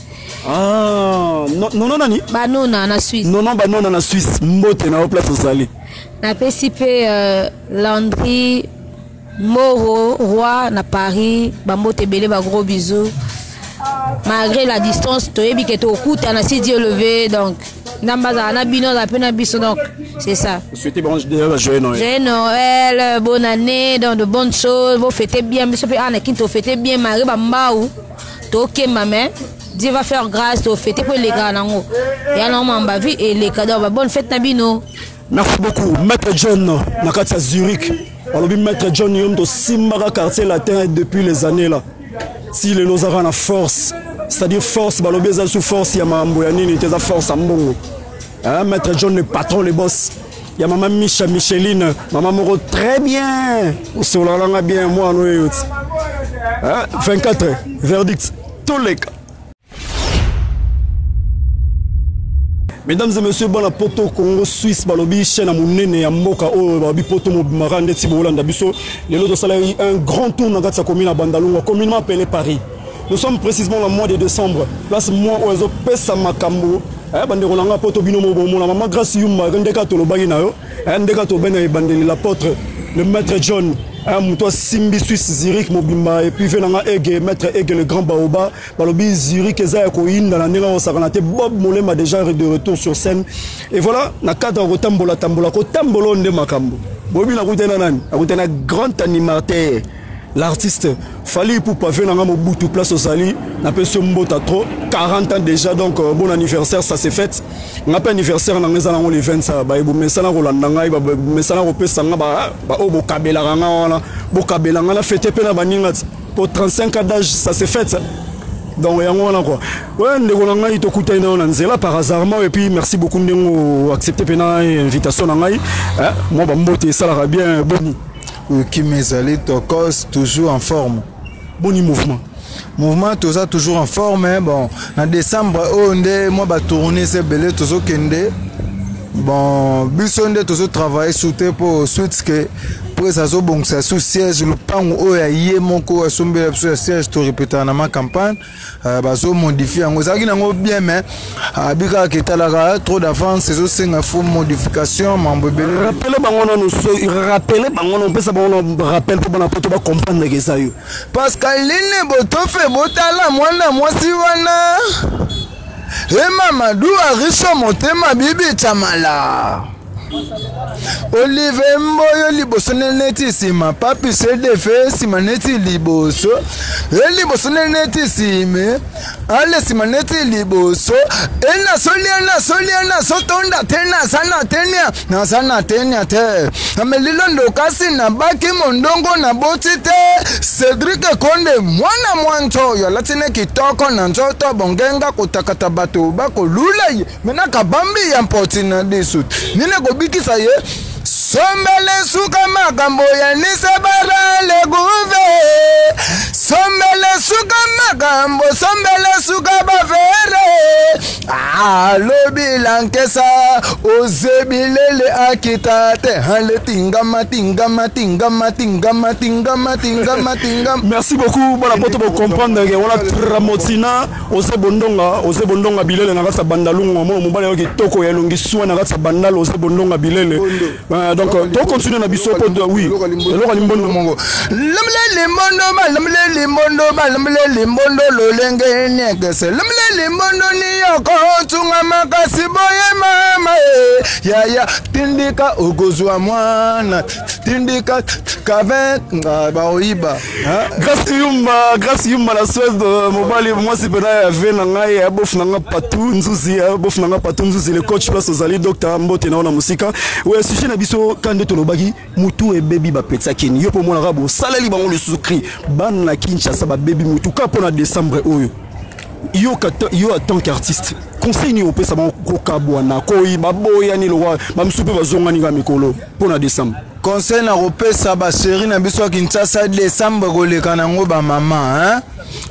S1: Ah, Nono nani?
S7: Banona na Suisse.
S1: Nono Banona na Suisse, mbote na yo place ozali.
S7: Napesi mpe Landry Moro Roi na Paris bambote ebele, bagros bisous. Malgré la distance, toyebi ke tokutana si Dieu le veut. Donc Nzambe azala na bino, azala mpe na biso. Donc c'est ça.
S1: Souhaiter bon déjà joyeux Noël.
S7: Joyeux Noël, bonne année, donc de bonnes choses. Vous fêtez bien biso mpe awa na kini, tofêter bien malgré bambau tokemba, mais Dieu va faire grâce, tofêter mpo elekaka nango ya nango mamba vie eleka. Donc bonne fête na bino.
S1: Merci beaucoup, Maître John na kati ya Zurich. Balobi Maître John, yo moto osimbaka Quartier Latin depuis les années là, si lelo ozalaka na force, c'est-à-dire force, balobi eza sous force ya makambo ya nini te, eza force ya mbongo. Hein, Maître John, le patron, le boss ya mama Misha Micheline, mama moko très bien, osololanga bien mwana oyo ti. Hein, 24 verdict toleka. Mesdames et messieurs, bana poto, Congo, Suisse, balobi chaîne ya monene ya mboka oyo, balobi poto mobimaka ndeti boolanda biso. Lelo tosalaki un grand tour na kati ya commune ya Bandalungwa, communément appelé Paris. Nous sommes précisément le mois de décembre, place mois oyo ezopesa makambo. Bandeko na nga poto, bino mo bomona mama Grâce Yumba ndeka tolobaki na yo, ndeka tobeni na ebandeli, l'apôtre, le Maître John, moto asimbi Suisse Zurich mobimba, et puis ve nanga Ege, Maître Ege, le grand baoba. Balobi Zurich eza ya koyinda na ndenge akosakana te. Bob Molema déjà de retour sur scène. Et voilà, na cadre ya kotambola tambola, kotambola oyo nde makambo boyebi. Nakutana na nani? Nakutana na grand animateur, l'artiste Fally Ipupa. Ve nanga Mobutu, place ozali, napesi yo mbota trop. 40 ans déjà, donc bon anniversaire, ça c'est fait. Nga mpe anniversaire nanga eza nango le 20. Bayebomesana kolanda ngai, mesana kopesa nga baoyo bokabelaka nga wana, bokabela nga na fete mpe na baninga ti po 35 ans d'âge, ça c'est fait. Donc yango wana quoi. Ouais, ndeko na ngai, tokutani na yo na nzela par hasardement, et puis merci beaucoup ndenge accepté mpe na invitation na ngai. Mwa bambote esalaka bien. Boni?
S8: Kim ezali tokos, toujours en forme.
S1: Boni mouvement?
S8: Mouvement toza toujours en forme, hein. Bon, na décembre oyo nde mwa batournée eza ebele, tozokende. Bon, biso nde tozotravaille su te mpo suite ke presse azobongisa su siège, lopango oyo ya ye moko asombela biso ya siège. Torepetaka na ma campagne, bazomodifie yango, ezalaki nango bien, mais abi kaka etalaka trop d'avance, ezosenga faut modification, mambo ebele.
S1: Rappele bango nanu, rappele bango nanu, opesa bango na rappel mpo bana poto bacomprendre ke eza yo.
S8: Pascaline Botofe, botala mwana mwasi wana e Mamadu Ariso, motema bibi chamala. Olive Mboyo liboso neti nsima, Papi Sedefe nsima neti liboso, liboso neti nsima, ale nsima neti liboso, enasolia nasolia nasotonda te naza na tenia naza na tenia te amelilo kasi nabaki mondongo naboti te. Cédric Konde mwana mwa nzoyo alati ne kitoko na nzoto bongenga kotakata bato bakolula ye mena kabambi ya mpoti na lisu nini kobikisa ye sombele suka makambo ya nisebara leguve sombele suka makambo sombele suka bavere alobi lankesa ozebilele akita te ale tingama tingama tingama tingama tingama tingama tingama.
S1: Merci beaucoup bana poto bocomprendre ke wana Tramotina Oze Bondonga, Oze Bondonga Bilele na kati ya Bandalungu, mwana mobali oyo kitoko ya elongi soin na kati ya Bandal, Oze Bondonga Bilele. Donc to continuer na biso po oui, eloko ya limbondo
S8: mongo. Lamle limbondo ba lamle limbondo ba lamle limbondo lolenge niekese. Lamle limbondo ni yoko tunga makasi boye mama e. Ya ya tindika okozwa mwana tindika kavin ba oyiba.
S1: Grâce Yumba, Grâce Yumba la Suède, mobali mwasi pena ya ve na ngai ya bof na nga patu nzuzi ya bof na nga patu nzuzi le coach place ozali docteur mbote na ona musika. Ouais, sujet na biso kande tolobaki mutu ebebi ba petsa kini yo po mona rabo saleli bango le sucri bana na Kinshasa ba bebi mutu ka pona décembre oyo. Yo yo en tant qu'artiste conseil ni opesa bango kokabwana koyiba boyani lokwa bamisusu mpe bazongani kaka mikolo mpona décembre.
S8: Conseil na kopesa basheri na biso ya Kinshasa décembre koleka nango bamama, hein?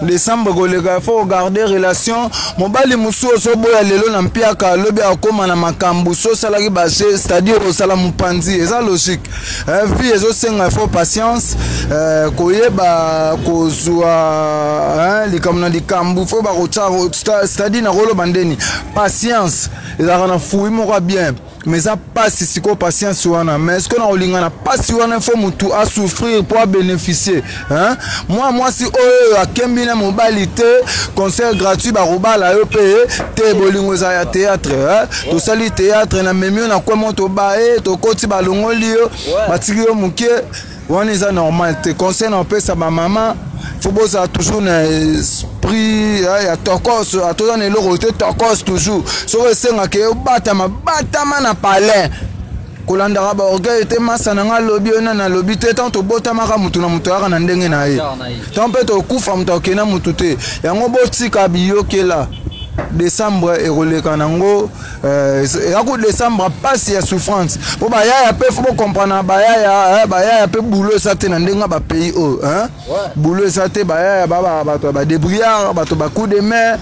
S8: Décembre koleka faut garder relation. Mobali mosusu ozoboya lelo na mpiaka alobi akóma na makambo so osalaki bashe, c'est-à-dire osala mopanzi eza logique. Vie ezosenga faut patience, koyeba kozwa likambo na likambo faut bakotya, c'est-à-dire nakoloba ndeni patience ezalaka na fruit moko bien, mais eza pasi sikoyo patience wana. Mais est-ce que na kolinga na pasi wana faut mutu asouffrir po abénéficier, hein? Mwa mwasi oyo akembi na mobali te, concert gratuit bakobala yo mpe te. Bolingo eza ya théâtre, hein? Tosali théâtre na memi yo na kwe mo tobaye tokoti balongoli yo batiki yo moke wana eza normal te. Conseil na opesa bamama, faut bozala toujours na esprit ya tokos, atoza na eloko te, tokos toujours. Soki esengaka obatama batama na palais kolandaka baorgueil te. Masa na nga alobi oyo nani alobi te. Ntango tobotamaka mutu na mutu ayaka na ndenge na ye, ntango mpe tokufa mutu akokende mutu te. Yango botika biyokela. Décembre ekoleka nango, eza ku décembre pasi ya souffrance mpo bayaya mpe faut bocomprendre bayaya, bayaya mpe boulot eza te na ndenge ya bapays oyo, boulot eza te. Bayaya bato ya badébrouillard, bato bacoup de main.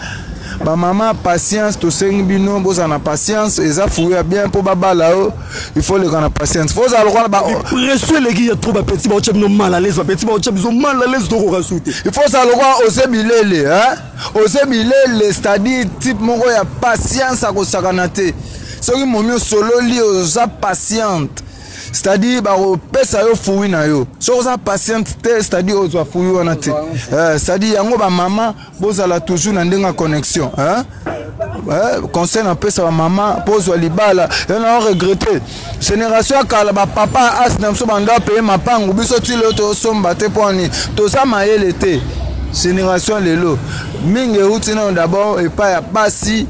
S8: Bamama patience, tosengi bino bozala na patience, eza fruit ya bien mpo babala oyo. Il faut leka na patience, faut ozala lokola
S1: pression eleki ya trop. Bapeti baotya bino mal à l'aise, bapeti baotya biso mal à l'aise, tokoka su te.
S8: Il faut ozala lokola Ose Bilele, hein? Ose Bilele, c'est-à-dire type moko ya patience akosakana te. Soki momi osololi oza patiente, c'est-à-dire bakopesa yo fruit na yo. Soki oza patiente te, c'est-à-dire ozwa fruit wana te. C'est-à-dire yango bamama bozala toujours na ndenge ya connexion, hein? Conseil napesa bamama mpo ozwa libala yo na oregrete. Génération ya kala bapapa asi na biso banda paye mapangu, biso ti lelo tosomba te mpo ani toza mayele te. Génération lelo mingi euti nano d'abord epai ya basi,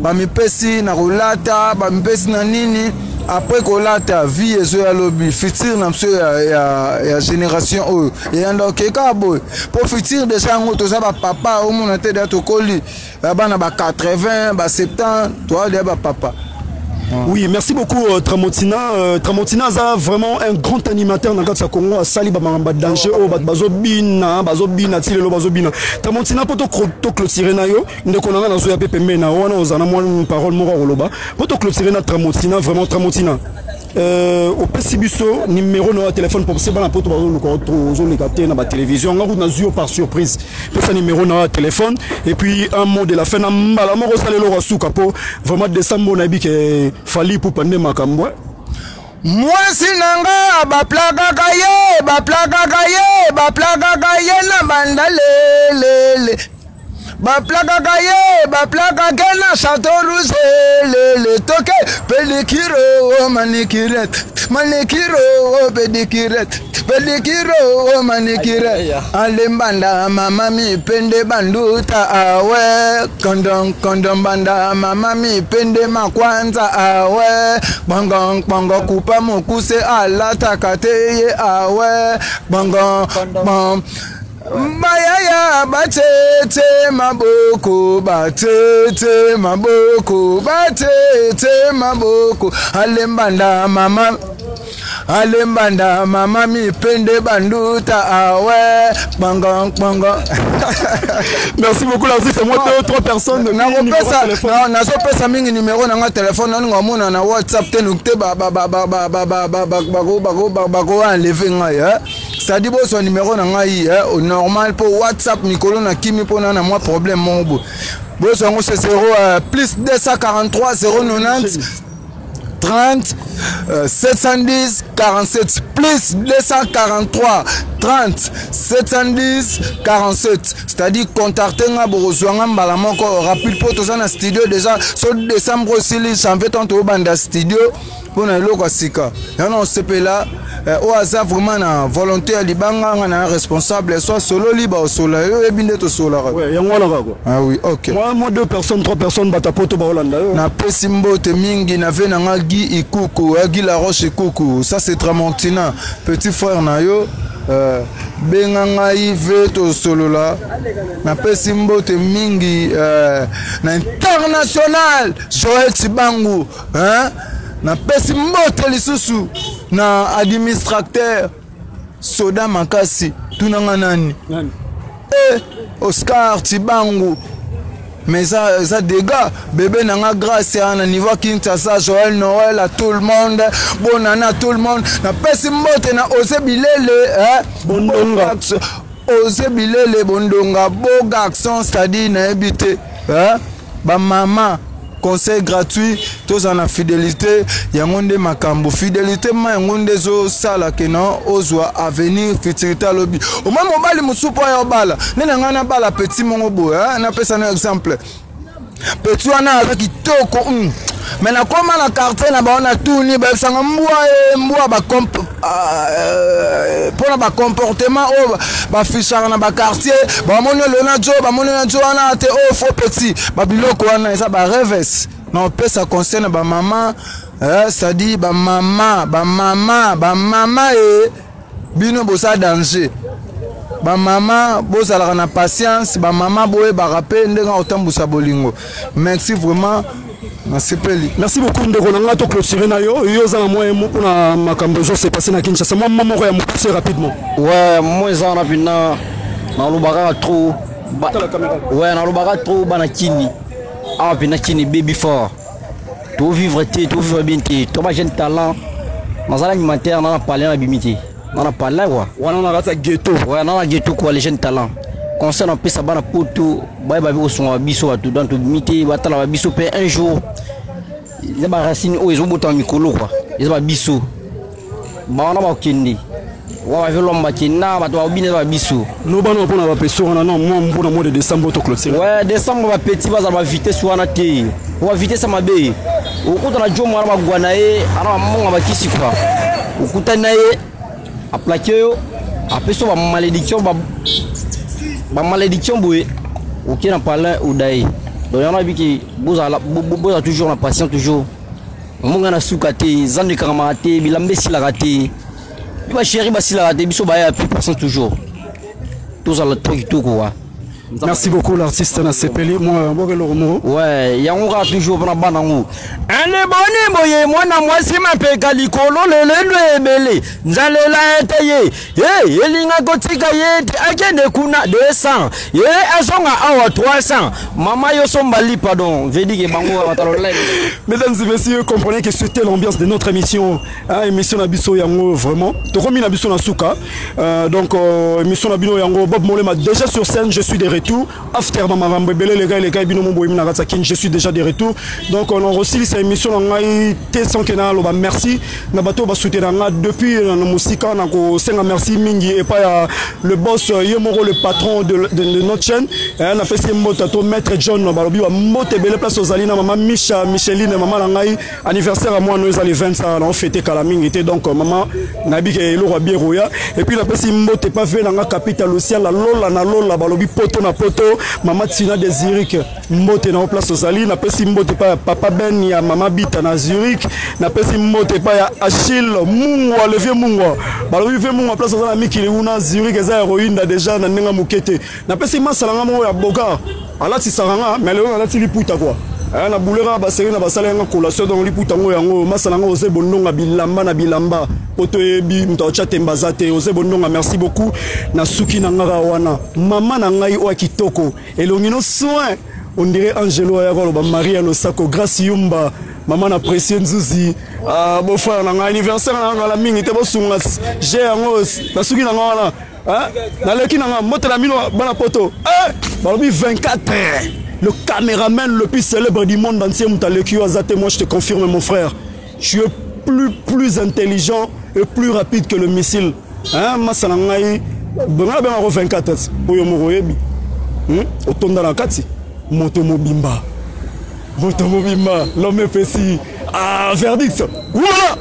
S8: bamipesi na kolata, bamipesi na nini. Après kolata vie ezoya lobi futur na biso ya génération oyo eyanda okeka boye po futur déjà yango toza bapapa omona te deya tokoli bana ba 80 ba 70 toa deya bapapa.
S1: Oui, merci beaucoup Tramotina. Tramotina a vraiment un grand animateur dans le Congo, asali ba mamba danger oh ba bazo bina, bazo bina tilelo bazo bina. Tramotina poto to clôturer na yo, ndeko na na zo ya pepe mena wana ozana mwa une parole moko koloba. Poto clôturer na Tramotina, vraiment Tramotina. Opesi biso numéro na téléphone pour se bana poto bazo luka ozoleka te na ba télévision nga kuna zio par surprise. Pesa numéro na téléphone et puis un mot de la fin na mbala moko salelo rasuka po vraiment décembre na bi ke Fally Ipupa nde makambo.
S8: Mwasi na nga baplakaka ye, baplakaka ye, baplakaka ye na bandalelele, baplakaka ye, baplakake na Château Rouge lele toke pe. Pedikiro manikire, manikiro pedikire, pedikiro manikire. Alembanda mama mi pende banduta awe, kondon kondon banda mama mi pende makwanza awe, bongo bongo kupa mokuse alataka te ye awe, bongo bon. Bayaya batete maboko, batete maboko, batete maboko. Alembanda mama, alembanda mama mipende banduta awe, bongo bongo.
S1: Merci beaucoup l'artiste. Moi, deux, trois personnes.
S8: Nakopesa, nazopesa mingi numero na nga telefone naninga omona na WhatsApp te, noki te bako enlever ngai. C'est-à-dire bozwa numéro na ngai normal mpo WhatsApp mikolo nakimi mpona na mwa problème moko boye. Bozwa yango, c'est 0 plus 243 090 30 710 47, plus 243 30 710 47. C'est-à-dire contacte nga, bokozwa nga mbala moko rapide mpo toza na studio déjà. So décembre osili, janvier ntango tobanda studio mpona eloko ya sika yango na osepela. Oyo aza vraiment na volonté ya libanga, nga na responsable so asololi, baosola yo, oyebi nde tosolaka.
S1: Yango wana kaka.
S8: Ah oui, ok.
S1: Moi, deux personnes, trois personnes, batapoto baolanda yo.
S8: Napesi mbote mingi na ve na nga Guy Ikuku, Guy Laroche Ikuku, ça c'est Tramontina, petit frère na yo, benga ngai ve tosolola. Napesi mbote mingi na international Joel Tibangu, hein? Napesi mbote lisusu na administrateur soda makasi, tunanga nani?
S1: Nani?
S8: Oscar Tibangu, mais ça, ça dégâts bébé nanga grâce na niveau Kinshasa. Joël Noël à tout le monde, bonne année à tout le monde. Napesi mbote na Ose Bilele, hein?
S1: Bondonga.
S8: Ose Bilele Bondonga, beau garçon, c'est-à-dire nayebi te, hein? Bamama, conseil gratuit: tozala na fidélité, yango nde makambo. Fidélité ma yango nde ezosala ke na ozwa avenir, futurité. Alobi omoi mobali mosusu mpo aya obala nde na ngai nabala petit moko boye. Napesa na exemple, petit wana aza kitoko, Mais nakóma na quartier na bango, natuni, bayebisanga mbwa ye mbwa mpona bacomportement oyo bafishaka na baquartier. Bamoni lelo na jo, bamoni na jo wana te, oyo faux petit. Babiloko wana eza barêves. Na opesa conseil na bamama, c'est-à-dire bamama, bamama, bamama e bino boza danger. Bamama, bozalaka na patience. Bamama, boyebaka mpe ndenge otambusa bolingo. Merci vraiment, nasepeli.
S1: Merci beaucoup ndeko na nga. Toclôturer na yo. Yo oza na mwa moko na makambo ezo passer na Kinshasa, mwa moko ya mokuse rapidement.
S3: Ouais, moi eza wana mpena nalobaka trop. Ouais, nalobaka trop. Bana Kini awa mpena, Kini baby fort, tovivre te, tovivre bien te. To bajeune talent, nazala animateur na na palais, na bimi te na na palais quoi.
S1: Wana na kati ya ghetto.
S3: Ouais, na na ghetto quoi. Les jeunes talents, conseil napesa bana Poto, bayeba bi kosunga babiso bato, donc tobimi te, batala babiso mpe un jour eza baracine oyo ezobotama mikolo quoi. Eza babiso bawana bakokende wa bavelomba, bakenda bato babina, eza babiso.
S1: Lobana mpona bapesi wana na mwa mpona mois de décembre toclôturer.
S3: Ouais, décembre, bapeti bazala bavitesse wana te, po bavitesse ya mabe. Okuta na jomo wana bagwa na ye ana bamonga bakisi kwa, okutani na ye, aplaquer yo, apesi yo bamalédiction, bamalédiction boye, oke na palin oda ye. Donc yango nabiki bozala toujours na patient, toujours mbonga na suka te, zando ekangamaka te, bilamba esilaka te, bi bachéri basilaka te. Biso baya plus patient, toujours tozala trop kitoko wa.
S1: Merci beaucoup l'artiste, nasepeli moi mbokeloko moko.
S3: Ouais, yango kaka toujours mpona bana yango. Aleboni boye, mwana mwasi mapeka likolo, lelendo ebele, nzalela ete ye ye elinga kotika ye te, akende kuna 200, ye azonga awa 300. Mama yo somba pardon, veut dire que bango batalo.
S1: Mesdames et messieurs, comprenez que c'était l'ambiance de notre émission, hein, émission na biso yango vraiment. Tokomi na biso na suka. Donc émission na bino yango, Bob Molema déjà sur scène, je suis de retour after bamakambo ebele eleka eleka bino mo boyemi na kati ya kin. Je suis déjà de retour, donc on osilisa émission na ngai te sans ke naloba merci na bato oyo basoutenir nga depuis na mosika. Na kosenga merci mingi epai ya le boss ye moko, le patron de notre chaîne. Napesi ye mbote to maître John, balobi bambote ebele place ozali, na mama Misha Micheline, mama na ngai. Anniversaire ya mwana oyo eza le 20, na ofete kala mingi te. Donc mama, nayebi ke eloko ya biere oya. Et puis napesi mbote pa ve na nga Kapita Luciala Lola na Lola, balobi poto na poto. Mama Tina de Zurich, mbote na yo place ozali. Napesi mbote pa ya papa Ben ya mama Bita na Zurich. Napesi mbote pa ya Achille Mungwa, le vieux Mungwa, balobi vieux Mungwa, place oza na mikili kuna Zurich, eza ya koyinda déjà na ndenge moke te. Napesi masala nga moko ya boka, alatisaka nga, mais lelo nalati liputa kua na bulera baseri na basala yanga collation. Donc liputa yango yango masala nga oze bondonga bilamba na bilamba po toyebi moto atya temba aza te. Oze bondonga, merci beaucoup. Na suki na ngaka wana, mama na ngai oyo ya kitoko, elongi no soin, on dirait Angelo ayaka aloba Maria Losako. Grâce Yumba, mama na Précieux Nzuzi, ah, beau-frère na ngai, anniversaire na ngala mingi te, bosunga ge yango na suki na nga wana. Naleki na nga mbote na bino bana poto. Balobi 24, le caméraman le plus célèbre du monde entier, moto aleki yo aza te. Moi, je te confirme, mon frère, tu es plus intelligent et plus rapide que le missile, hein. Masala ngai benga bengako 24 oyo moko oyebi, Otonda na kati moto mobimba, moto mobimba, l'homme epesi. Ah, verdict wala.